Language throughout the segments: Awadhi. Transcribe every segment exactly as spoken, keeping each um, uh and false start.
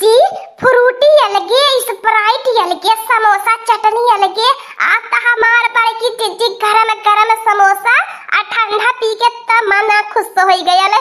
टी, फ्रूटी अलगे, स्प्राइट अलगे, समोसा चटनी अलगे। आ त हमार बड़की जिज्जी गरम गरम समोसा आ ठंडा पी के त मना खुश होइ गयल।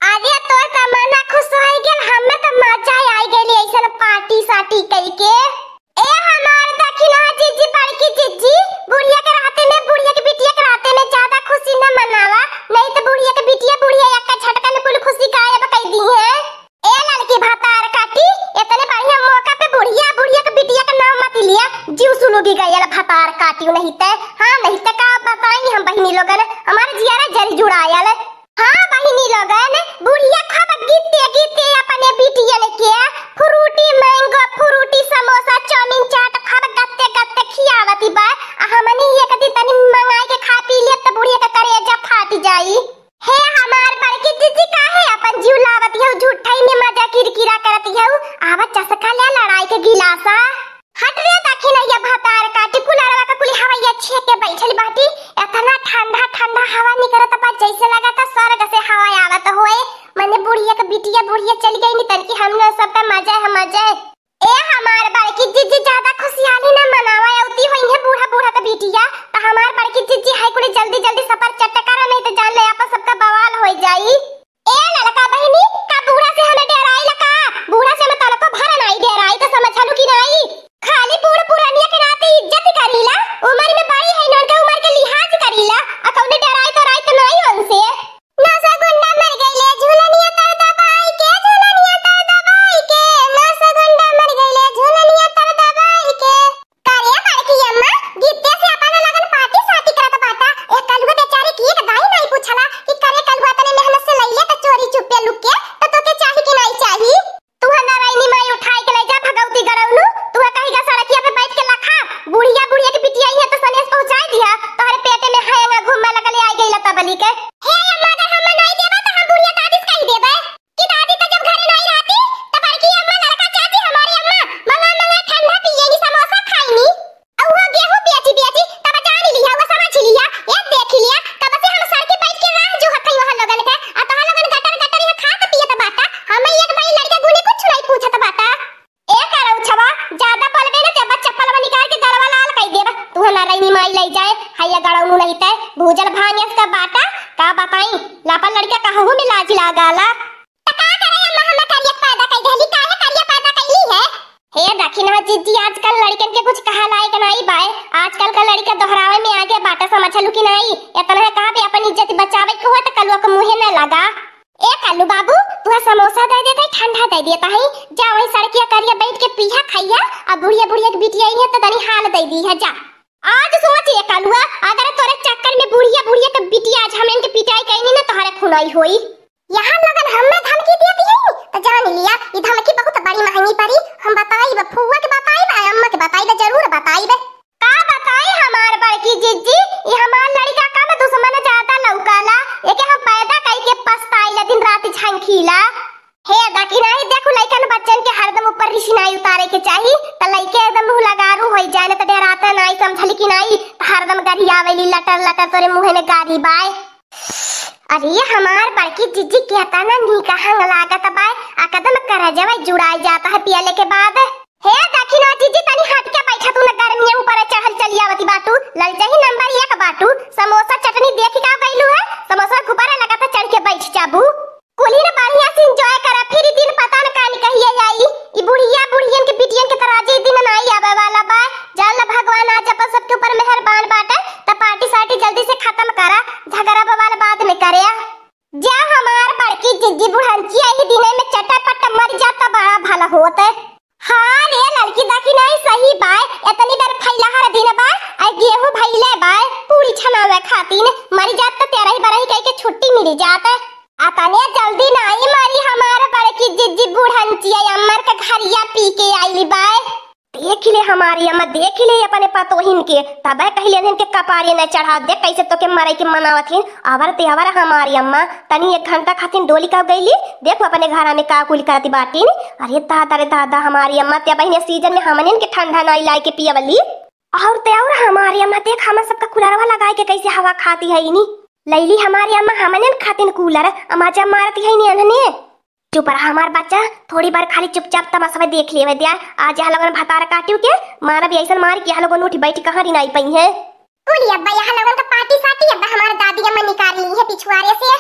अरे तोर त मना खुश होइ गयल, हमें त मजा आइ गइल ऐसन पार्टी सार्टी कइके। ए हमार दखिना जिज्जी, बड़की जिज्जी, बुढ़िया के रहते में, बुढ़िया के बिटिया के रहते में ज्यादा खुशी न मनावा, नहीं त बुढ़िया के बिटिया बुढ़िया एक झटका में कुल खुशी गायब कइ दिहे। ए ललकी भतार काटी, इतने बढ़िया मौका पे बुढ़िया, बुढ़िया के बिटिया के नाम मत लिया, जीव सुलुगी गयल भतार काटी नहीं ते। हाँ, नहीं ते का बताई हम बहिनी लोगन, हमार जियरा जरी जुड़ायल। हाँ बहिनी लोगन, बुढ़िया खूब गीते गीते अपने बिटियन के फ्रूटी मैंगो, फ्रूटी समोसा, चाउमीन, चाट खूब गत्ते गत्ते खियावती बा। आ हमनी एक दिन तनी मंगाई के खा पी लेब त बुढ़िया के करेजा फाट जाई। हे हमार बड़की जिज्जी, काहे अपन जीव लावत हऊ, झूठई में मजा किरकिरा करत हऊ। आवा चसका ले लड़ाई के गिलासा। हट रे दखिनैया भतार काटी, कुलरवा के कुली हवैया छेके बैठल बाटी। एतना ठंडा ठंडा हवा निकरत बा, जैसे लागत स्वर्ग से हवा आवत होए। मने बुढ़िया के बिटिया बुढ़िया चल गई नी, तनकी हमने सबका मजा है, मजा है। ए हमार बड़की जिज्जी, ज्यादा खुशहाली ना मनावा, अउती होइहे बूढ़ा बूढ़ा के बिटिया, त हमार बड़की जिज्जी है कुली जल्दी जल्दी सफर चट करा, नहीं त जान ले आपन सबका बवाल होइ जाई। ए ललका बहिनी, का बूढ़ा से हमें डेराइला का? बूढ़ा से हमें तनको भर नाई डेराई, त समझलू कि नाई? खाली बूढ़ पुरानिया के नाते इज्जत करीला, उमर में बड़ी है, इनके उमर के लिहाज करीला, आ कौने डेराई तो राई तो नाई उनसे। नस गुंडा मर गइले झुलनिया तर दबाई के, झुलनिया तर दबाई के, नस गुंडा मर गइले झुलनिया तर दबाई के। करे बड़की अम्मा, गीते से अपन लगन पार्टी साटी करत बाटा। ए कलुआ बेचारे की एक दाई नाई पूछला कि करे कलुआ तने मेहनत से लइले त चोरी चुप्पे लुक के, त तोके चाही कि नाई चाही? तुहा नारायणी माई उठाई के ले जा भगवती गड़ौलू, तुहा कहीं का सड़किया पे बैठ के लखा, बुढ़िया बुढ़िया के पिटिया है त सनेस पहुँचाई दिया, तोहरे पेटे में हैंगा घूमे लगले आई गइला तबली के। हे अम्मा, अगर हम नाई देबा त हम बुढ़िया दादी से कही देबे। कि दादी त जब घरे नाई रहती, त बड़की अम्मा, लड़का चाची, हमारी अम्मा मंगा मंगा ठंडा पिएनी, समोसा खाईनी। अउहा गेहूं बेची बेची, तब जान लिया, वो समझ लिया, ये देख लिया, तब से हम सड़की बैठ के राह जो हथई वहाँ लोगन के, आ तोहा लोगन गटर गटर यहाँ खात पियत बाटा, हमें एक भाई लड़का गुने कुछ नहीं पूछत बाटा। ए करौछवा, ज्यादा बोलबे न, जब चप्पलवा निकाल के गलवा लाल कई देब। तुहा नारायणी माई लई जाए, हैया गड़ौनू नहीं ते, भूजल भांग का बाटा, का बताई, लापन लड़का कहू में लाज लागाला। त का करे अम्मा, हम करिया पैदा कई देली, काहे करिया पैदा कइली है? हे दखिनवा जिज्जी, आजकल लड़कन के कुछ कहा लायक नाई बाय। आजकल का लड़का दोहरावे में आगे बाटा, समझलू कि नाई? इतना है कहा भी अपन इज्जत बचावे के हुआ त कलुआ के मुँहे न लगा। ए कल्लू बाबू, तुहा समोसा दे देता है, ठंडा दे देता है, जा वही सड़किया करिया बैठ के पीहा खाइया, आ बुढ़िया बुढ़िया के बिटिया ही है तो तनी हाल दे दी है, जा। आज सोच ए कलुआ, अगर तोरे चक्कर में बुढ़िया बुढ़िया के बिटिया आज हम इनके पिटाई कहीं ना तोहरे खुनाई होई। यहाँ लोगन हमें धमकी देती है, तो जान लिया, ये धमकी बहुत बड़ी महंगी पड़ी। हम बताई बे, फुआ के बताई बे, अम्मा के बताई बे, जरूर बताई बे। का बताई हमार बड़की जिज्जी, ये हमार लड़का कम दुश्मन ज्यादा लौकाला, एके हम पैदा कई के पछताइला, दिन रात झंखीला। हे दखिनही, देखू लइकन बच्चन के हरदम ऊपर रिसिनाई उतारे के चाही, त लइके एकदम मुँह लगारू होई जाए, न त डेराते नाई, समझली कि नाई, त हरदम गरियावेली लटर लटर तोरे मुँहे में गारी बाय। अरे हमार बड़की जिज्जी, केतना नीक हंग लागत बाय, एकदम करजवा जुड़ाई जाता है पियले के बाद। हे दखिना जिज्जी, तनी हट के बैठा, तू न गर्मिया ऊपर चढ़ल चली आवती बाटू, ललचही नंबर एक बाटू। समोसा चटनी देखी का गइलू है, समोसा के ऊपर लगाता चढ़ के बैठ जाबू। कुली न बढ़िया से enjoy करा, फिर ई दिन पता न कानी कहिए आई। ई बुढ़िया बुढ़ियन के बिटियन के तराजे ई दिन नाई आवे वाला बा। जान ला भगवान आज अपन सबके ऊपर मेहरबान बाटे, त पार्टी सार्टी जल्दी से खत्म करा, झगड़ा बवाल बाद में करे। जा हमार बड़की जिज्जी बुढ़ंची, यही दिने में चटपट मर जा त बड़ा भला होत। हाँ रे लड़की, देखी नहीं सही बाय, इतनी देर फैला हर दिन बा, आई गेहूं भैले बाय, पूरी छनावे खातिन, मरी जात त तेरह बरही कह के छुट्टी मिली जात। अतने जल्दी नाई मरी हमार बड़की जिज्जी बुढ़ंचिया, अम्मर के घरिया पी के आइली बाय। देख ले हमारी अम्मा, देख ले अपने पतोहिन के, तबे कहले इनके कपारे न चढ़ाव, देख कैसे तोके मरे के मनावत हिन। अवर ते अवर हमारी अम्मा, तनी एक घंटा खातिर डोली कब गईली, देखो अपने घरा में का कुल करती बाटिन। अरे दादा रे दादा, हमारी अम्मा ते बहिने सीजन में हमने इनके ठंडा नाई लाई के पियवली। और ते और हमारी अम्मा देख हम सबका कुलरवा लगाए के कैसे हवा खाती है इनी। लैली हमारी अम्मा हमने खातिन कूलर, आ मजा मारती है इनी अनने। चुप रहा हमार बच्चा, थोड़ी बार खाली चुपचाप तमाशा देख लेवे द्या। आज यह लोगन भतार काटियो के मारब अइसन मार कि यह लोगन उठी बैठी कहाँ रिनाई पइहैं। कुली अब्बा यह लोगन का पार्टी साटी अब्बा हमार दादी अम्मा निकाल ली है पिछुआरे से।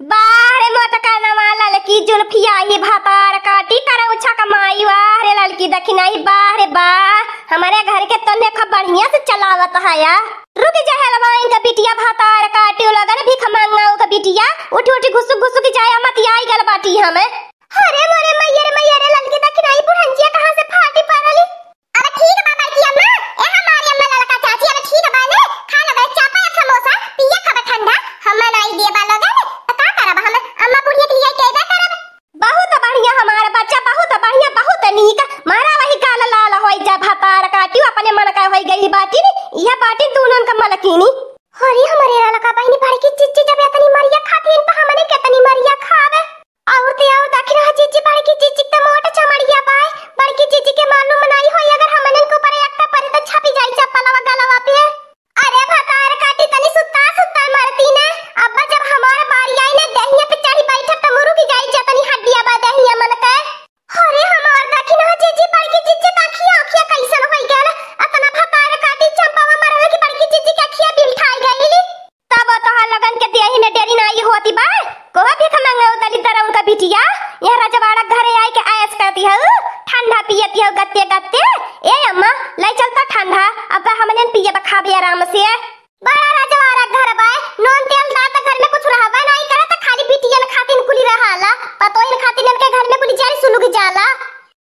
बाह रे मोटका नवा ललकी जुल्फिया ही भतार काटी करौछा कमाई, वाह रे ललकी दखिनाई, बाह रे बाह। हमरे घर के तन्ने खूब बढ़िया से चलावत हया। रुक जा हलवाइन का बिटिया भतार काटी, लगन भिखमंगा का बिटिया, उठ उठ घुसुक घुसुक जाया मत, आई गल बाटी हमें। अरे मोरे मैया रे मैया रे, ललकी दखिनाई बुढ़ंजिया कहाँ से फाटी पड़ली। अरे ठीक बा बड़की अम्मा, ए हमारी अम्मा ललका चाची, अरे ठीक बा ने, खा लेबे चापा या समोसा, पिया खाबे ठंडा, हम बनाई दिए बा लोगन, त का करब हम, अम्मा बुढ़िया के लिए कैदा करब। बहुत बढ़िया हमार बच्चा, बहुत बढ़िया, बहुत नीक। मारा वही गाल लाल होई जा भतार काटियो, अपने मन का होई गई बाटी, यह बाटी दोनों का मलकिनी। अरे हमरे ललका बहिनी बड़की चिच्ची जब इतनी मरिया खाती, इन पर हमने कितनी मरिया खावे। और ते और दखिन ह जीजी, बड़की जीजी त मोट चमड़िया बाय। बड़की जीजी के मालूम नाई होई, अगर हमनन के ऊपर एक परी त छपी जाई चप्पलवा गलवा पे। अरे भतार काटी तनी सुत्ता सुत्ता मरती ना। अब्बा जब हमार बारी आई ना, देहिया पे चढ़ी बैठब त मुरुक जाई जतनी हड्डिया बा देहिया मन के। अरे हमार दखिन ह जीजी, बड़की जीजी त अखिया अखिया कैसन होई गल। अतना भतार काटी चंपावा मरल कि बड़की जीजी के अखिया बिलठाई गइली। तब तोहार लोगन के देही में डेरी नाई होती बा। कोहा भीख मांगे उ दलिद्दर उनका बिटिया, यह रजवाड़ा घरे आई के ऐश करती हऊ, ठंडा पियती हऊ गत्ते गत्ते। ए अम्मा, लै चलता ठंडा, अब हमने पिए बखाबे आराम से। बड़ा रजवाड़ा घर बा, नून तेल दाल त घर में कुछ रहबे नाई करत, खाली बिटियन खातिन कुली रहाला, पतोहिन खातिन इनके घर में कुली जरी सुलुग जाला।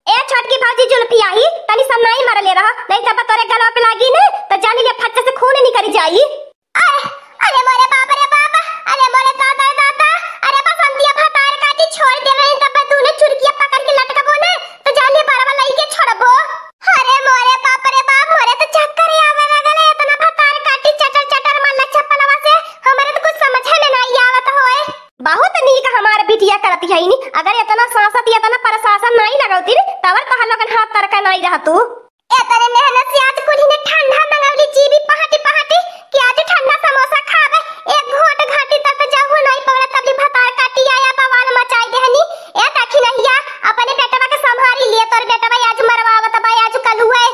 ए छोटकी भौजी जुल्फिया ही, तनी सा नाई मरले रह, नहीं तब तोरे गलवा पे लागी ने, त जानी ले फच्चे से खून निकरी जाई। अरे, अरे मोरे बाप रे बाप, अरे मोरे दादा रे दादा, अरे बसंतिया भतार काटी छोड़ दे रही, तब तूने चुरकिया पकड़ के लटकबो ने, तो जाने बरवा लई के छोड़बो। अरे मोरे बाप रे बाप, मोरे तो चक्कर आवे लगल है, इतना भतार काटी चटर चटर मल्ला चप्पलवा से, हमरे तो कुछ समझे में नाई आवत होए। बहुत नीक हमार बिटिया करती है नी, अगर इतना सासत, इतना प्रशासन नाई लगौती नी, तवर तोहर लोगन हाथ तरका नाई रहतू। एतने मेहनत से आज कुल्ही ने ठंडा मंगवली जीवी पहाटी पहाटी कि आज ठंडा समोसा खावे। एक घोट घाटी तक तो जाहू नाई पवड़ा तबली भतार काटी आया बवाल मचाई देहनी। ए दखिनहिया, अपने बेटवा के संभारी लिए, तोर बेटवा आज मरवावत बा आज कलुए।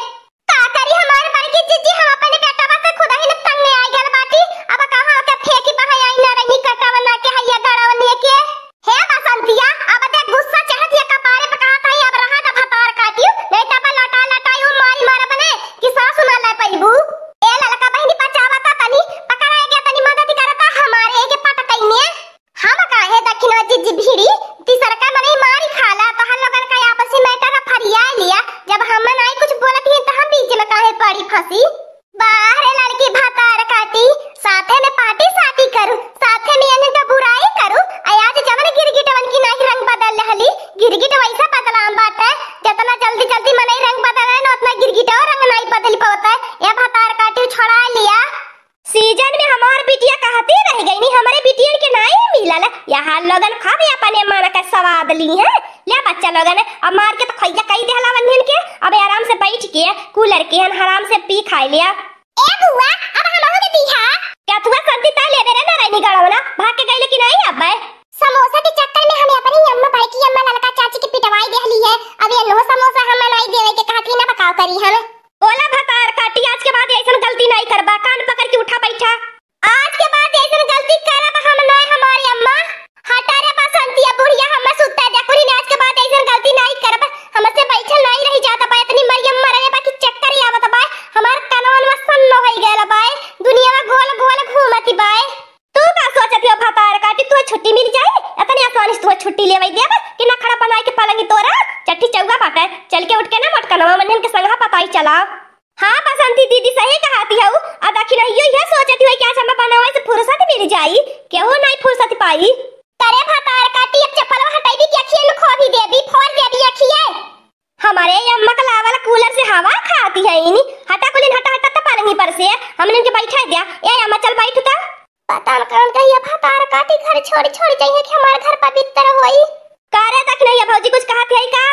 का करी हमार बड़की जीजी, हम अपने बेटवा से खुद ही न तंग आ गल बाटी। अब कहाँ के फेंकी बहाई आई ना रही कटवना के हैया गड़वनी के। हे बसंतिया, अब देख गुस्सा चढ़त ये कपारे पे कहत हई, अब रहा त भतार काटियो, नहीं त अब लटा लटाई उ मारी मारब ने कि सासु ना ले पइबू। ए ललका बहिनी बचावता तनी, पकड़ाए के तनी मदद करता हमारे के पटकइने। हम काहे दखिनवा जिज्जी भिड़ी, तीसरका मनई मारी खाला, तोहर लोगन का आपसी matter फरिया लिया, जब हम नाई कुछ बोलत ही त हम बीच में काहे पड़ी फंसी। बाह रे लड़की भतार काटी, साथे में पार्टी साटी करू, साथे में एने का बुराई करू। आ आज जवन गिरगिटवन की नाई रंग बदल रहली, गिरगिट वैसा बदलाम बाटे, जतना जल्दी जल्दी मनई रंग बदले न, ओतना गिरगिटवा रंग नाई बदल पावता। ए भतार काटी छोड़ा लिया। सीजन में हमार बिटिया कहती रह गई नी, हमरे बिटियन के नाई मिलल। यहाँ लोगन खाबे अपने मन का स्वाद ली है। ले बच्चा लोगन, अब मार के तो खैया कई देहला वन्हन के, अब आराम से बैठ के कूलर के हन हराम से पी खाई लिया। ए बुआ, अब हमहू के दीहा। का तुआ संती ता लेबे रे नारायणी गड़वना, भाग के गइले कि नाई अबे? समोसा के चक्कर में हमें अपनी अम्मा, बड़की अम्मा, ललका चाची के पिटवाई देहली है। अब ये नो समोसा हम नाई देवे के कहत ही ना, बकाव करी हम। बोला भतार काटी, आज के बाद ऐसन गलती नाई करबा, कान पकड़ के उठा बैठा। आज के बाद ऐसन गलती करब हम नाय हमारी अम्मा। हटा रे बसंतिया बुढ़िया, हमें सुत्ता दे कुली ने, आज के बाद ऐसन गलती नाई करब। हमसे बैठल नाई रही जात बा, इतनी मरियम मरले बा कि चक्कर ही आवत बा। हमार कनवन में सन्न होई गयल बा, दुनिया में गोल गोल घूमती बा। तू का सोचत हो भतार काटी, तुहे छुट्टी मिल जाई? इतनी आसानी से तुहे छुट्टी लेवई देब कि नखड़ा बनाई के पलंगी तोरा? चट्टी चौगा बाटे, चल के उठ के ना मोटकनवा मनन के संगहा पताई चला। हाँ बसंती दीदी सही कहती हऊ। आ दखिनहियो यह सोचती हुई कि आज हमें बनावे से फुर्सत मिल जाई, केहू नहीं फुर्सत पाई। करे भतार काटी, अब चप्पलवा हटाई दी कि अखिए में खो भी देबी, फोड़ देबी अखिए। हमारे अम्मा का लावल कूलर से हवा खाती है इनी। हटा कुलिन हटा, हटा त पलंगी पर से, हमने इनके बैठा दिया। ए अम्मा चल बैठ त। पता न कौन कहिया भतार काटी घर छोड़ छोड़ जाइए कि हमारे घर पवित्र होई। का रे दखिनहिया भौजी कुछ कहत है का?